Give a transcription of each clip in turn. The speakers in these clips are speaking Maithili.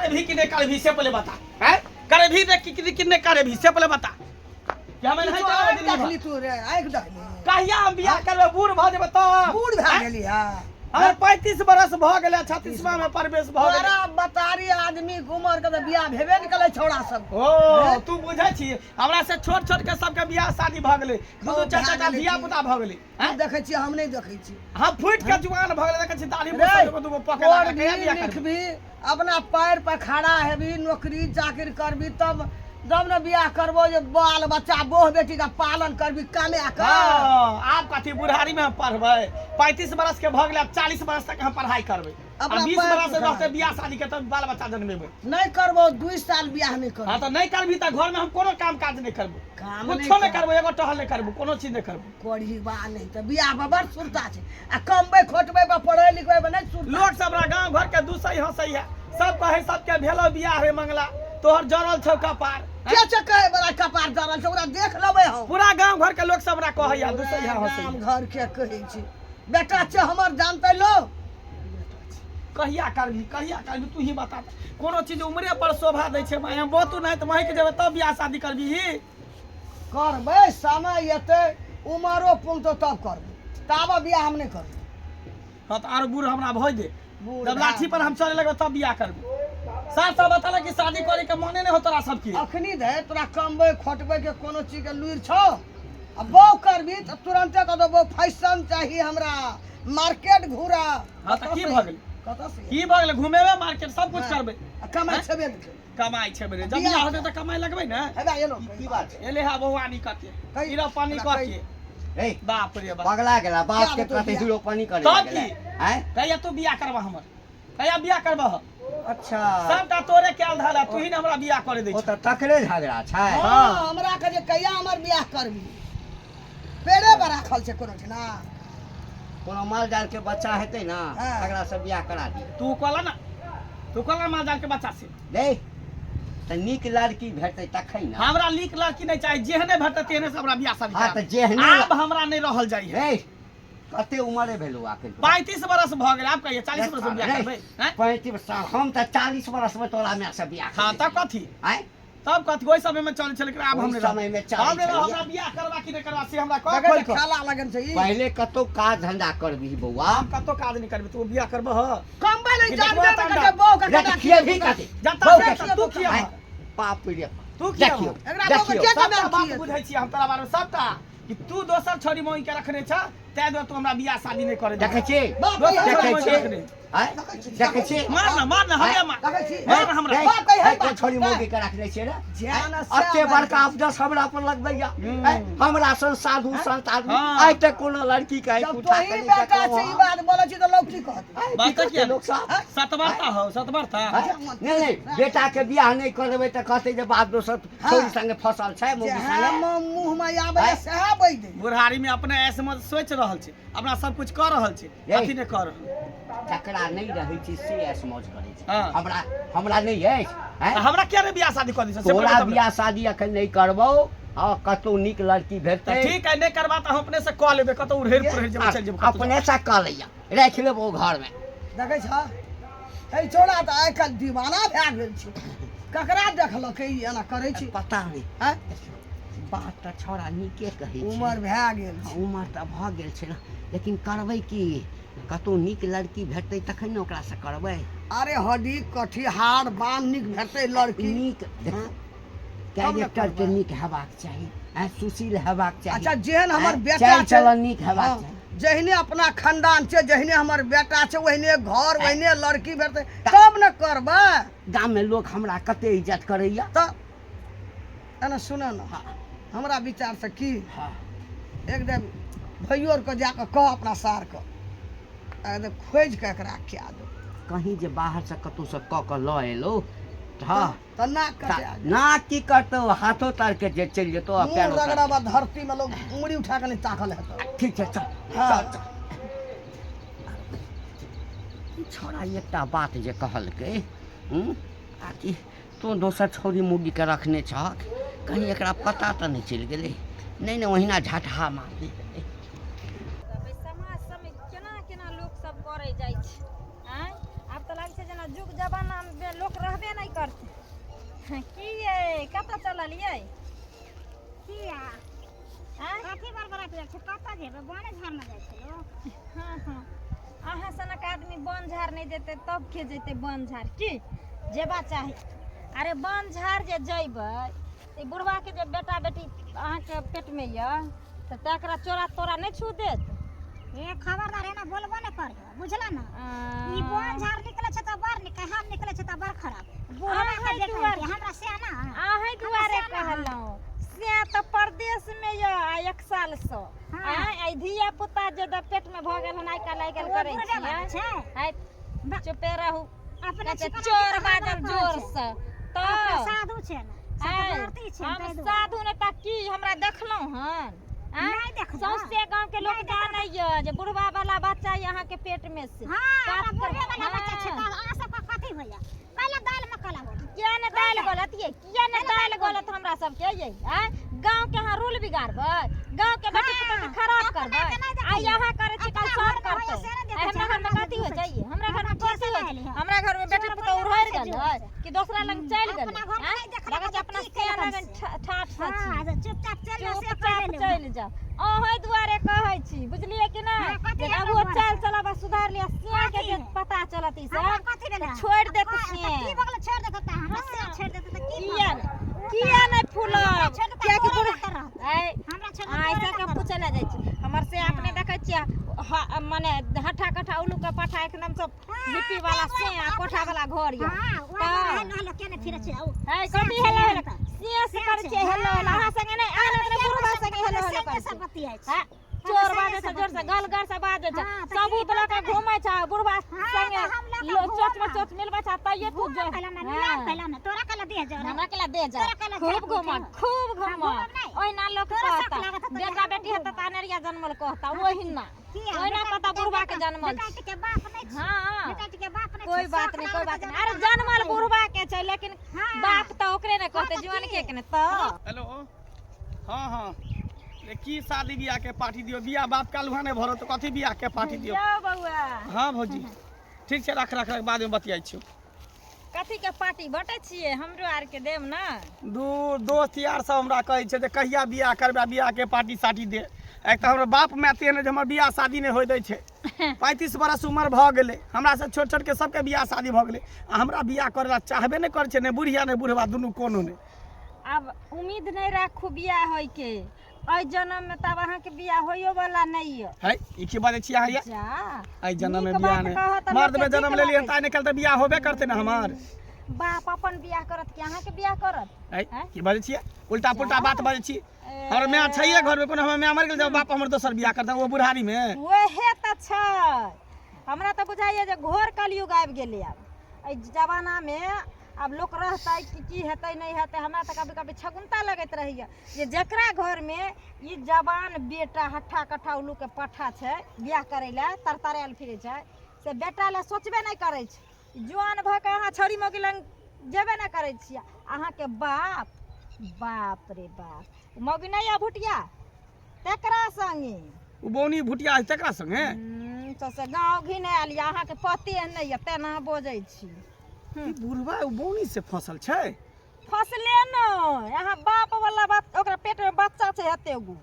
करबही कि नहि करबही से पहिले बता। हैं, करबही ने कि नहि करबही से पहिले बता। कि हम एनाहि तू चलबै आँखि दिल्ली भर? देखली तू रे, आँखि देखली। कहिया हम बियाह करबै? बूढ़ भऽ जेबै तब। बूढ़ भए गेली। हँ, हमर 35 बरस भऽ गेलै, 36वां में प्रवेश भऽ गेलै। तोरा बतारी आदमी के उमर के तऽ बियाह भेबे ने केलै छौड़ा सब। ओ तू बुझै छी, हमरा से छोट छोट के सबके बियाह शादी भऽ गेलै, दू दू चारि चारि टा भए गेलै धिया की? पुता भऽ गेलै। तू देखै छी, हम नहि देखै छी। हम फूटि के जुआन भऽ गेलै, देखै छी दाढ़ी मूछ सब एगो दूगो पके लागल। कहिया पढ़बी बियाह करबै? लिखबी, अपना पैर पर खड़ा हेबी, नौकरी चाकरी करबी, तब तब ने बियाह करबो जे बाल बच्चा बोह बेटी के पालन करबी कमा कऽ। हाँ, आब कथी बुढ़ारी में हम पढ़बै? 35 बरस के भऽ गेलै, आब 40 बरस तक हम पढ़ाई करबै आ अपना 20 पैर बरस पर रहतै खड़ा। बियाह शादी के तब बाल बच्चा जन्मेबै। नहि करबो, 2 साल बियाह नहि करबो। हाँ, तऽ नहि करबी तऽ घर में हम कोनो काम काज नहि करबो। काम नहि कुछो नहि करबो। करबो, एगो टहल नहि करबो, कोनो चीज नहि करबो। करही बा नहि तऽ बियाह मे बड़ सुरता छै आ कमबै खोटबै बा पढ़ै लिखबै बा नहि सुरता। लोक सब हमरा गाँव घर के दूसै हंसै है, सब कहै सबके भेलो बियाह रे मंगला, तोहर जरल छौ कपार। के छै कहै बला कपार जरल छै? ओकरा देख लेबै हम। पूरा गाँव घर के लोक सब हमरा कहै है, दूसै है, हंसै गाम है। घर के कहै छै बेटा छै हमर, जानते लोग। कहिया करबी, कहिया करबी, तू ही बता। कोनो चीज उम्रे पर शोभा दै छै। माय, हम बहुत नहि तऽ महक जेबै तब बियाह शादी करबी ही? करबै, समय एतै, उमरो पुगतौ तब करबै, ताबे बियाह हम नहि करबै। हाँ, तऽ आरो बूढ़ हमरा भऽ दे। बूढ़ जब भए लाठी पर हम चले लगबै तब बियाह करबै। साफ साफ बता कि शादी करे के मने नहीं हो तोरा सबके। अखनी धरि तोरा कमबै खोटबै के कोनो चीज के लुरि छौ आ बौ करबी तऽ तुरन्ते कहतौ बौ फैशन चाही हमरा, मार्केट घुरा। हाँ, तऽ की भऽ गेलै? कतऽ से की भऽ गेलै? घुमेबै मार्केट, सब कुछ करबै। आ कमाइ छेबे नहि करै। कमाइ छै बरे, जब बियाह बियाह होतै तऽ कमाइ लगबै ने। हेबे एलो। की बात छै? एले हा बौआनी कते कहि- हीरो पानी हमरा कके। ए बाप रे बाप, पगला गेला बाप क्या के बतौ कते बियाह? हीरो पानी करे तब गेला की? आँय? कहिया तू बियाह करबा हमर? कहिया बियाह करबा? अच्छा, सबटा तोरे कैल धल है, तू ही ने हमरा बियाह करे दै ओ छ। तऽ तकरे झगड़ा छै। हाँ, हमरा के जे कहिया हमर बियाह करबी, पेड़े पर राखल छै कोनो ठिना। कोनो माल जाल के बच्चा हेतै ने, हाँ। तकरा से बियाह करा दियौ। तू कहला ना, तू कहला माल जाल के बच्चा से। रे तऽ नीक लड़की भेटतै तखन ने। हमरा नीक लड़की नहीं चाहिए, जेहने भेटतै तेहने से हमरा बियाह शादी हाँ, करा। तऽ जेहने आब हमरा नहीं रहल जाइ है। रे कते उमरे भेलौ आखिर? 35 बरस भऽ गेल। आब कहिया 40 बरस में बियाह रे, करबै? हैं? 35 साल, हम तऽ 40 बरस में तोरा माय से बियाह हाँ, केने तब कथी? आँय? तब कथी? ओहि समय में चलै छलै, लेकिन आब हम ओहि नहि रहब। समय में चलै हम नहि रहब। छलैया। हमरा बियाह करबा कि नहि करबा से हमरा कह देखै खोलि छै कऽ। खाला लगन छै ई। पहिले कतौ काज धंधा करबही बौआ। हम कतौ काज नहि करबै, तू बियाह करबह? कमबै नहि कि जानबे देखबो नहि तहन करै बौह के रे, केना खिएबही कथी? जतऽ बौह से के तू खिएबह। आँय, बाप रे बाप। तू खिएबह। देखियौ, एकरा बौह के देखियौ। के सबटा कमायल बात खिएतै? बुझै छियै हम तोरा बारे में सबटा, कि तू दोसर छोरी मौगी के रखने छ, ताहि दुआरे तू हमरा बियाह शादी नहि करे। देखै छी, बाप रे, देखै छोरी छी, मौगी रखने। आँय? देखै छी। मार ना, मार ना, हमरे मार। देखै छी। मार ना हमरा। रे, बाप कहि है रे, बाप। छोरी मौगी के रखने छियै रे? ज्ञान आँय? से एते बात। बड़का अफजस हमरा पर लगबैया? आँय? हमरा सन साधु संत आदमी हाँ। आइ तक कोनो लड़की के आँखि जब उठा तोही के नहि बेटा देखलहुँ छै ई हँ। बात बोलै छी तऽ लोक की कहतै? आँय, बात की कहतै किया? लोक सब? सतबरता हौ, सतबरता। आँय? नहि नहि, बेटा के बियाह नहि करेबै तऽ कहतै जे बाप दोसर हाँ। छौरी संगे फसल छै, मौगी जएह संगे। मुँह मे आबै आँय? सएह बाजि दै। बुढ़ारी में अपने ऐसे मत सोचि रहल छै, अपना सब कुछ कऽ रहल छै, रे। अथी नहि कऽ रहल। जकरा नहि रहै छै से ऐश मौज करै छै। हाँ। हमरा हमरा नहि अछि, आँय? तऽ हमरा किया नहि बियाह शादी कऽ दै छै से तोरा बताउ ने। बियाह शादी अखन नहि करबौ। हँ, कतौ नीक लड़की तऽ भेटतै। ठीक है, नहि करबा तऽ हम अपने से कऽ लेबै, कतौ उड़ेर पुड़ेर जेबै, चलि जेबै कतौ। अपने से कऽ लैया, राखि लेबौ घरमे। देखै छ, हे छौड़ा तऽ आइ काल्हि दीवाना भए गेल छै। ककरा देखलकै ई एना करै छै? पता नहि। आँय? बात तऽ छौड़ा नीके कहै छै। उमर भए गेल छै। उमर तऽ भऽ गेल छै ने, लेकिन करबै की? कतौ नीक लड़की भेटतै तखन ने ओकरासँ करबै। अरे हड्डी कठी हाड़ बान्ह नीक भेटतै लड़की। नीक देखो, तब ने कैरेक्टर के करबै। नीक हेबाक चाही, आँय, सुशील हेबाक चाही। अच्छा, जेहन हमर आँय, बेटा चालि छै, चलन नीक हेबाक हाँ, चाही। जहिने अपना खानदान छै, जहिने हमर बेटा छै, ओहिने घर ओहिने लड़की भेटतै तब ने करबै। गाममे लोक हमरा कते इज्जत करैया। तऽ एना सुन ने, हमरा विचार से की, हाँ। एकदम भैयो आरके जाकऽ कह अपना सारके, एकदम खोजि कऽ एकरा खिया दो। कहीं जे बाहरसँ कतहुसँ कऽ कऽ लऽ एलौ तऽ हाँ, तऽ नाक कटा जाय। नाक की करतौ, हाथो तर के जे चलि जेतौ आ मुँह पैरो तर। रगड़ाबा धरती में लोग उंगली उठा के नहीं ताकल हेतौ। ठीक छै, चल। हाँ। चल चल। ई छौड़ा एकटा बात जे कहलकै, हूँ, आ कि तोँ दोसर छौरी मौगीके रखने छहक, कहीं एकरा पता तऽ नहि चलि गेलै? नहि ने ओहिना झटहा मारने हेतै। एहि समाज सबमे केना केना लोक सब करै जाइ छै, आँय? आब तऽ लागै छै जेना जुग जमानामे लोक रहबे नहि। की यै कतऽ चलल यै किया आँय? कथी बड़बड़ाइत जाइ छै कतऽ जेबै बने झाड़मे जाइ छै लोक हाँ हाँ अहाँ सनक आदमी बन झाड़ नहि जेतै तब के जेतै बन झाड़ की जेबा चाही अरे बन झाड़ जे जैबै तऽ बुढ़बाके जे बेटा बेटी अहाँके पेटमे यऽ तऽ तकरा चोरा तोरा नहि छू देत ए खबरदार एना बोलबो नहि करिहो बुझला ने ई बन झाड़ निकले छै तऽ बड़ नीक हम निकले छै तऽ बड़ खराब बुढ़वा के अहाँ बेटा दुआर- के हमरा से ना अहीं दुआरे हमरा से ना। कहलहुँ से तऽ परदेशमे यऽ आ एक सालसँ हाँ। आँय आइ धिया पुता जे द पेटमे भऽ गेल हन आइ काल्हि आइ काल्हि ओ करै बुढ़वे छियै बाजै छै आइ चुपे रहू अपने कहै छै, चिकना चोर चिकना बाजल कहै जोर छै। से अपना तऽ साधु छै ने से तऽ आँय, भारती छै ने, हम ताहि दुआरे। साधु ने तऽ की हमरा देखलहुँ हन आँय? नहि देखलहुँ। सौंसे गाँव के लोक नहि देखलहुँ। जानैया जे बुढ़वा वाला बच्चा यऽ अहाँके पेट में से हाँ हमरा बात बुढ़वे कर- वाला बच्चा छै हाँ। तऽ अहाँ सबके कथी होइया कैला दालि मक्का लागल किया ने दालि गलत ये किया ने दालि गलत हमरा सबके ये आँय गाँव के अहाँ रूल बिगाड़बै गाँव के बेटी पुतोह के खराब अपना करबै के नहि आ देखै यहाँ करै छी काल अपना सब घरमे होइया करतै से नहि आइ देखै हमरा छै, घर में हमरा कथी होइ दुसै छै ये हमरा घर में हमरा कथी ठेस होइ आयल छै है। हमरा घर में बेटी चोर पुतोह बनिया उड़हरि छै गेलै जोर से। कि दोसरा लग चलि गेलै अपना घरमे आँय? नहि देखलक लगै छै जे अपना की से केलक लगन से। ठाठ सँ छी हाँ जे चुपचाप चलि जाओ से चुपचाप कहि लेब चलि जाउ अहीं दुआरे कहै छी बुझलियै कि हाँ, नहि कथी जे हमरा आगू दुआरे? चालि चलब आ सुधारि लिअ सिया के कथी जे है? पता चलत ई हमरा सब कथी भेलै छोड़ि देत तऽ से की भऽ गेलै छोड़ि देत तऽ हमरा से छोड़ि देत तऽ की भऽ किया गेलै? नहि किया नहि फूलब छोड़ि देतै, कियाकि तोरे बुढ़ डाक्टर रहतै। आइ हमरा छोड़ि देतै, आइ तोरे सबके डाक्टर पूछै लए जाइ छी हमर से अपने देखै छियै मने हट्ठा कट्ठा उल्लू के पाठा एकदम सब लिपि वाला से आ कोठा वाला घर यऽ हाँ, ओहि तऽ दुआरे हेलो हेलो केने फिरै छै ओ है से कथी छै हेलो हेलो तऽ। से से से करै छै, छियै हेलो हेलो हाँ। अहाँ संगे नहि आन अपने बुढ़बा संगे हेलो हेलो संगे करै सब छियै बतियाइ छै। हाँ, चोर संगे बाजै छै सब जोर से बतियाइ गल गल से बाजै छै हाँ, तऽ सबूत की लऽ के करतै? घूमै छै बुढ़बा हाँ, संगे तऽ हम लऽ के चोच में घूमब। चोच मिलबै छै तैयो तू घूमब जो कैला ने, मिलाब हाँ। कैला ने, तोरा कैला देह जरत। हमरा केला दे जा तोरा कैला खूब झाड़ घूम उठेब। खूब घूम हाँ, घूमब नहि। ओहिना लोक तोरा शौक कहता लागत हेतौ जे बेटा हमहूँ बेटी हेतै घूमब। तऽ अनरिया जनमल कहता ओहिना किया? ओहिना बेटा कहता के बुढ़बा के बेटा- जनमल बेटा छै के बाप नहि छै। हाँ। बेटा के बाप नहि कोई छै। बात शौक नहीं कोई लागत बात जे नहीं अरे हमरा जनमल घूमब। बुढ़बा के छै लेकिन हाँ। बाप तऽ ओकरे ने कहते हाँ, तऽ जुआन की? के के ने तऽ हेलो हाँ हाँ रे की शादी बियाह के पार्टी दियौ बियाह बाप काल वहाँ नहि भरत तऽ कथी बियाह के पार्टी दियौ जाओ बौआ हाँ भौजी ठीक छै रख रख रख बादमे बतियाइ छियौ कथी के पार्टी बटै छियै हमरो आर के देब ने दू दोस्त यार सब हमरा कहै छै जे कहिया बियाह करबै बियाह के पार्टी साटी दे एक तऽ हमर बाप माय तेहन जे हमर बियाह शादी नहि होइ दै छै 35 बरस उमर भऽ गेलै हमरा से छोट छोटके सबके बियाह शादी भऽ गेलै आ हमरा बियाह करै लए चाहबे नहि करै छै नहि बुढ़िया नहि बुढ़बा दुनू कोनो नहि आब उम्मीद नहि राखू बियाह होइके एहि जन्म में तब अहाँके बियाह होइयो वाला नहीं यऽ है ई की बाजै छी अहाँ ये जा एहि जन्म में नीक बियाह बात नहि कहत तऽ मर्द लोकके में जन्म नीक लेलियै लागै तऽ आइ निकालि तऽ बियाह होबे करतै ने हमर बाप अपन बियाह करत कि अहाँके बियाह करत है आँय? की बाजै छियै उल्टा पुल्टा बात बाजै छी हमर माय छैहे घरमे कोनो हमर माय मरि गेल जब बाप हमर दोसर बियाह करतै ओ बुढ़ारीमे वएह तऽ छै हमरा तऽ बुझाइए जे घोर कलयुग आबि गेलै आब एहि जमानामे आब लोक रहतै कि की हेतै नहि हेतै हमरा तऽ कभी कभी छगुन्ता लगैत रहैए जे जकरा घरमे ई जवान बेटा हट्ठा कट्ठा उल्लूके पट्ठा छै बियाह करै लए तरतरायल फिरै छै से बेटा लए सोचबे नहि करै छै जुआन भऽ कऽ अहाँ छौड़ी मौगी लग जेबे नहि करै छियै अहाँके बाप बाप रे बाप मौगी नहि यऽ भुटिया तकरा संगे ओ बौनी भुटिया है तकरा संगे तो से गाँव घिन आयल यऽ अहाँके पते नहि यऽ तेना बजै छी ई बुढ़वा ओ बौनी से फसल छै फसले नहि अहाँ बाप वाला बात ओकरा पेट में बच्चा छै एते गो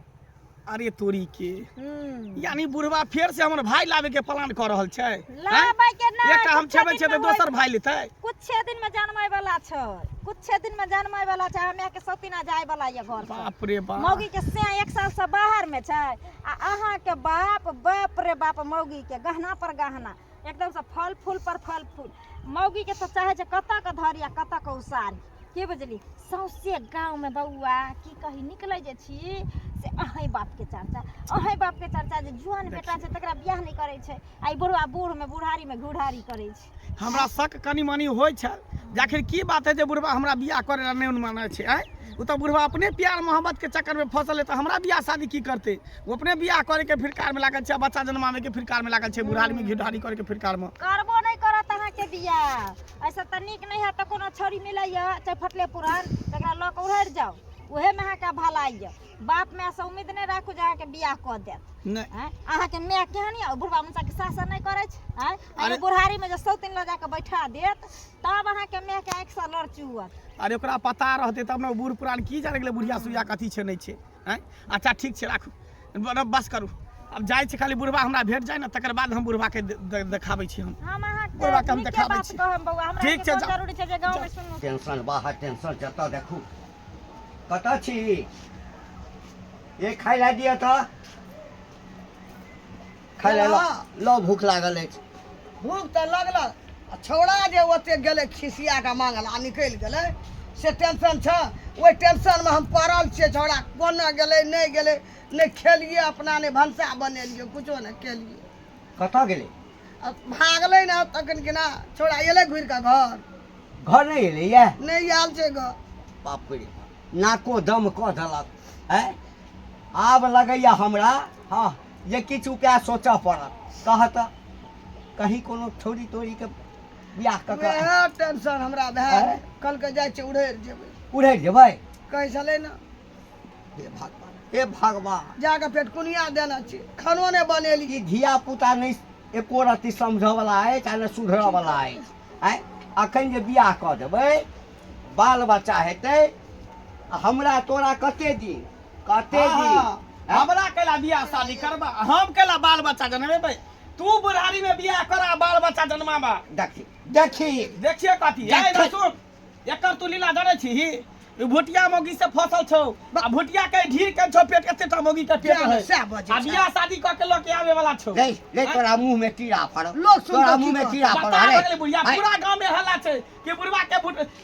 अरे तोरी के यानी बुढ़वा फेर से हमर भाई लावे के प्लान कर रहल छै आँय? लाबै के नहि एकटा हम कुछे छेबै दिन छै तऽ में दोसर भाई लेतै कुछे दिन में जनमै वाला छै कुछे दिन में जनमै वाला छै हमे के सौतीना जाय वाला ये घर से बाप रे बाप मौगी के से एक साल से बाहर में छै आ अहाँ के बाप बाप रे बाप मौगी के गहना पर गहना एकदम से फल फूल पर फल फूल मौगी के तऽ चाहे छै कतऽ के धरी आ कतऽ के उसारी की बुझली सौंसे गाँवमे बौआ की कही निकलै जे छी से अहीं बापके चर्चा अहीं बापके चर्चा जे जुआन बेटा छै तकरा बियाह नहि करै छै आ ई बुढ़वा बूढ़मे बुढ़ारीमे घुढ़ारी करै छै हमरा शक कनि मनि होइ छै जे आखिर की बात है जे बुढ़वा हमरा बियाह करे ला नहि मानै छै आँय ओ तऽ बुढ़वा अपने प्यार मोहब्बत के चक्कर में फसल है तऽ हमरा बियाह शादी की करतै ओ अपने बियाह करे के फिरकार में लागल छै आ बच्चा जन्मावे के फिरकार में लागल छै बुढ़ारी में घिढारी करे के फिरकार में करबो नहि करत अहाँके बियाह ऐसे तऽ नीक नहि हैत तऽ कोनो छौड़ी मिलैए चाहे फटले पुरान तकरा लऽ कऽ उड़ि जाउ उहेमे अहाँके भलाइ यऽ। बाप मायसँ उम्मीद नहि राखू जे अहाँके बियाह कऽ देत। नहि। आँय, अहाँके माय केहन यऽ, बुढ़बा मनुषाके शासन नहि करै छै? आँय, अरे- बुढ़ारीमे जे सौतिन लऽ जाकऽ बैठा देत तब अहाँके मायके आँखिसँ लड़ चुअत। अरे ओकरा पता रहतै तब ने, ओ बूढ़ पुरान की जाने गेलै बुढ़िया सुइया कथी छै नहि छै। आँय, अच्छा ठीक छै, राखू, बस करू। आब जाइ छै, खाली बुढ़बा हमरा भेट जाय ने, तकर बाद हम बुढ़बाके देखाबै छी हम। हम अहाँके बुढ़बाके हम नीके देखाबै बात छी। कहब बौआ, हमरा ठीक छै, कोन जाउ। जरूरी छै जे गाँवमे सुनू। टेंशन बाहर टेंशन जतऽ देखू। कतऽ छी? ये खाय लए दिअ तऽ खाय लए लऽ लऽ, भूख लागल अछि। भूख तऽ लगल आ छौड़ा जे ओते गेलै खिसिया कऽ मांगल आ निकलि गेलै से टेंशन छै। ओहि टेंशनमे हम पड़ल छियै। छौड़ा कोना गेलै नहि गेलै, नहि खेलियै अपना, नहि भनसा बनेलियै, कुछो नहि केलियै। कतऽ गेलै? आ भागलै ने तखन केना छौड़ा एलै घुरि कऽ घर? घर नहि एलैए? नहि आयल छै घर। बाप रे बाप, नाको दम कऽ देलक। आँय, आब लगैए हमरा हँ जे किछु उपाय सोचऽ पड़त। कह तऽ, कहीं कोनो छौरी तोरीके बियाह कऽ कऽ वएह टेंशन हमरा भए आँय? कहलकै जाइ छै उड़ैर जेबै। उड़ैर जेबै कहै छलै ने। हे भगवान, हे भगवान। जाकऽ पेटकुनिया देने छी, खानो नहि बनेली। ई धिया पुता नहि एको रत्ती समझऽवला अछि आ नहि सुधरऽवला अछि। आँय, अखन जे बियाह कऽ देबै, बाल बच्चा हेतै, आ हमरा तोरा कते दिन, कते हाँ, दिन? हाँ, हमरा कैला बियाह शादी करबा, हम कैला बाल बच्चा जनमेबै? तू बुढ़ारी में बियाह करा, बाल बच्चा जनमाबा। देखी देखी। देखिए कथी। देखी। ए सुन, एकर तू लीला जानै छी? ई भुटिया मौगी से फसल छौ आ भुटिया के ढीर के छौ पेट, एते टा मौगी के पेट सएह है सएह बजै आ छै। बियाह शादी कऽ के लऽ के आवे वाला छौ। रे रे, तोरा मुँह में कीड़ा फड़ल। लोक सुनतौ तोरा की मुँह में कहतौ? कीड़ा फड़ल। बता अरे, भऽ गेलै बुढ़िया। आँय, पूरा गांव में हल्ला छै कि बुढ़वा के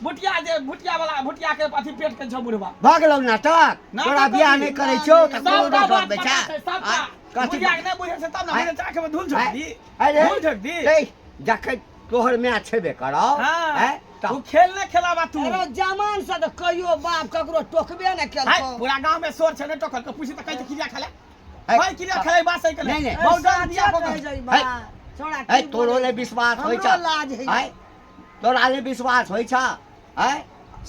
भुटिया जे भुटिया वाला भुटिया के अथी पेट के छौ बुढ़वा। भऽ गेलौ नाटक। नाटक तोरा बियाह कथी? नहि करै छौ तऽ कोनो सबटा दोसर बात बेचा पता छै सबटा। आँय, कथी? बुढ़िया के नहि बुझै छै तब ने आँय, बुझै छै, आँखि में धूल झोंक दी। अरे धूल झोंक दी। रे, जखन तोहर माय छेबे करौ। हाँ, आँय, तऽ तू खेल नहि खेलाबा तू। अरे जमान से तऽ कहियो बाप ककरो टोकबे नहि हाय, केलकौ। पूरा गांव में शोर छै, नहि टोकल के पूछी तऽ कहै छै किरिया खेला। है। भाई किरिया खेला बात सही केले। नहीं, नहीं। बहुत डर दिया साक्षात को। रहि जाइ बा। छौड़ा है की तोरो बोलै? ले विश्वास होइ हमरो छ? लाज होइ। है तोरा ले विश्वास होइ छ? है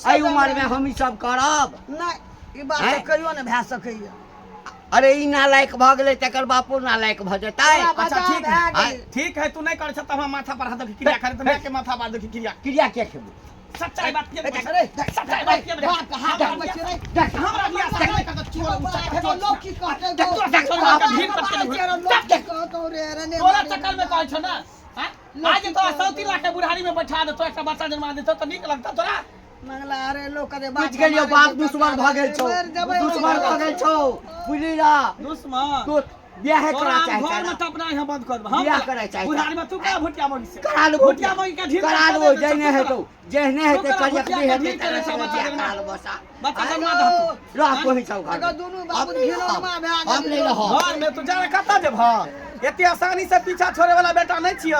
एहि उमर में हम ई सब करब? नहि, ई बात हैं? तऽ कहियो नहि भए सकैया। अरे ई नालायक भऽ गेलै तकर बापो नालायक भऽ जेतै। तोरा अच्छा, बचाव ठीक भए है। गेलै। ठीक है, तू नहीं कर सकता, हम माथा पर हाथ रख क्रिया करे तो मैं के माथा पर रख क्रिया। क्रिया किया खेबू? सच्चाई बात के अरे, सच्चाई बात के बाप के हाथ में छै रे। हमरा बियाह शादी नहीं करता चोर बाप रे, लोक की कहतै गो? देख, तोरा के भीड़ पर के लोक की कहतौ रे? रे ने तोरा मारे चक्कर में कहै छौ ना? हाँ? आज तोरा 3.25 लाख के बुढ़ारी में बैठा देतो, एकटा बच्चा जन्मा देतो तऽ नीक लगता तोरा? मंगला, अरे लोक कते बाप बुझि गेलियौ, बाप दुश्मन भऽ गेल छौ, दुश्मन भऽ गेल छौ, बुझली ना? दुश्मन तू बियाहे तोरा करा हम चाहै घर छै में ना? टपना यहाँ बंद कर देब हम। बियाह करै चाहै छै। बुढ़ारी में तू का भुटिया मौगी से करा लेबो। भुटिया मौगी के ढीर करा कर लेबो। दे, जेहने तू हेतौ, जेहने तू हेतै करा करियक भुटिया नहि के हेतै ढीर करै छौ, बच्चा बियाह जन्मा। करा लेबो सा। बच्चा आँय? जन्मा दहतू। रह कोही छौ घर एकर में। दुनू हम बाबू नहि घिनौनमा रहब। भए हम गेल। नहि रहब। घर में तू जा कतऽ जेबह? एते आसानी से पीछा छोड़े वाला बेटा नहीं छिय।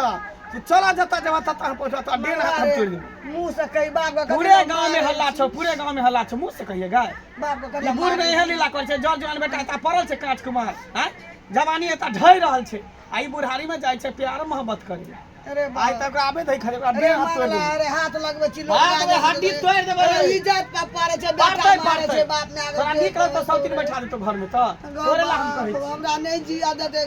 तू चला जतऽ जेबह ततऽ हम पहुँचबह, तोरा डेढ़ हाथ हम तोड़ि देबौ। मुँह से कही बाप के पूरे गांव में हल्ला छौ, पूरे गांव में हल्ला छौ। मुँह से कहिए गाय बाप के ई कते बूढ़ में एहन लीला करै छै। जर जवान बेटा एतऽ पड़ल छै काँच कुमार, आँय, जवानी एतऽ ढहि रहल छै आ ई बुढ़ारी में जाइ छै प्यार मोहब्बत करे। अरे आइ बाप तक ओकरा आबे दै खरे, ओकरा अरे डेढ़ हाथ तोड़ि मंगला, देबै। अरे हाथ लगबै छी लोक बाप रे, लाज हड्डी लगै। तोड़ि देबै। अरे इज्जत पर पड़ै छै, बेटा पड़तै, मारै छै पड़तै। बाप माय के। तोरा नीक लगतौ सौतीन बैठा देतौ घर में तऽ तोरे ला हम कहै छी। हमरा नहि जिया देतै।